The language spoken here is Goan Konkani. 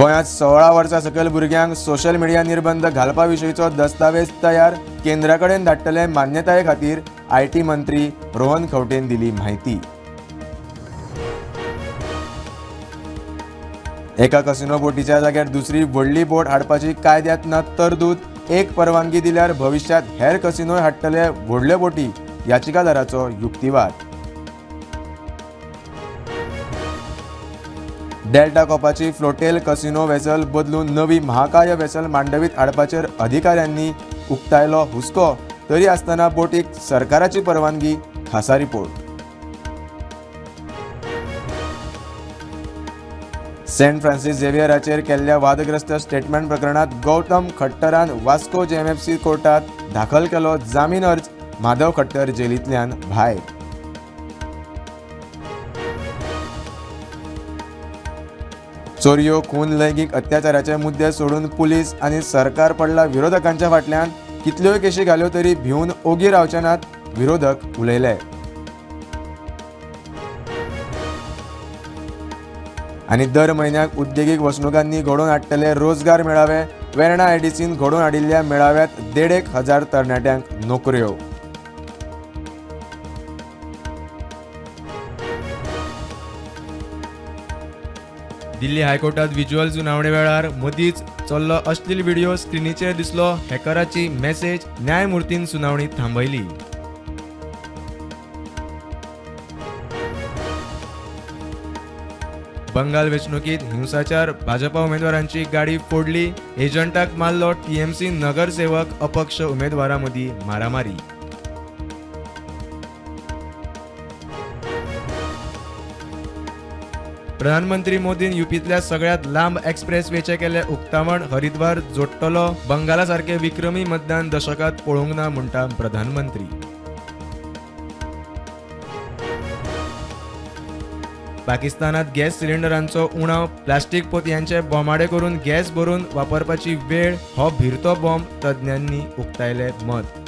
गोंयांत 16 वर्सां सकयल भुरग्यांक सोशल मिडिया निर्बंध घालपा विशींचो दस्तावेज तयार, केंद्रा कडेन धाडटले मान्यताये खातीर, IT मंत्री रोहन खंवटेन दिली म्हायती. एका कसिनो बोटीच्या जाग्यार दुसरी व्हडली बोट हाडपाची कायद्यांत ना तरतूद, एक परवानगी दिल्यार भविश्यांत हेर कसिनोय हाडटले व्हडल्यो बोटी, याचिकादाराचो युक्तिवाद. डेल्टा कोपाची फ्लोटेल कसिनो वेसल बदलून नवी महाकाय वेसल मांडवीत हाडपाचेर अधिकाऱ्यांनी उक्तायलो हुस्को, तरी आसतना बोटीक सरकाराची परवानगी, खासा रिपोर्ट. सेंट फ्रांसीस झेवियराचेर केल्ल्या वादग्रस्त स्टेटमेंट प्रकरणात गौतम खट्टरान वास्को जेएमएफसी कोर्टात दाखल केलो जामीन अर्ज, माधव खट्टर जेलींतल्यान भायर. चोरयो, खून, लैंगीक अत्याचाराचे मुद्दे सोडून पुलीस आनी सरकार पडला विरोधकांच्या फाटल्यान, कितल्योय केशी घाल्यो तरी भिवन ओगी रावचे नात, विरोधक उलयले. आनी दर म्हयन्याक उद्देगीक वसणुकांनी घडोवन हाडटले रोजगार मेळावे, वेर्णा आयडीसीन घडोवन हाडिल्ल्या मेळाव्यात 1,500 तरणाट्यांक नोकऱ्यो. दिल्ली हायकोर्टात व्हिज्युअल सुनावणे वेळार मदींच चल्लो अश्लील व्हिडिओ, स्क्रिनीचेर दिसलो हॅकराची मॅसेज, न्यायमुर्तीन सुनावणी थांबयली. बंगाल वेंचणुकीत हिंसाचार, भाजपा उमेदवारांची गाडी फोडली, एजंटाक मारलो टीएमसी नगरसेवक, अपक्ष उमेदवारां मदीं मारामारी. प्रधानमंत्री मोदीन युपींतल्या सगळ्यांत लांब एक्सप्रेस वेचें केलें उक्तावण, हरिद्वार जोडटलो बंगाला सारकें विक्रमी मतदान दशकांत पळोवंक ना म्हणटा प्रधानमंत्री. पाकिस्तानात गॅस सिलिंडरांचो उणाव, प्लास्टीक पोतयांचे बोमाडे करून गॅस भरून वापरपाची वेळ, हो भिरतो बॉम्ब, तज्ञांनी उक्तायलें मत.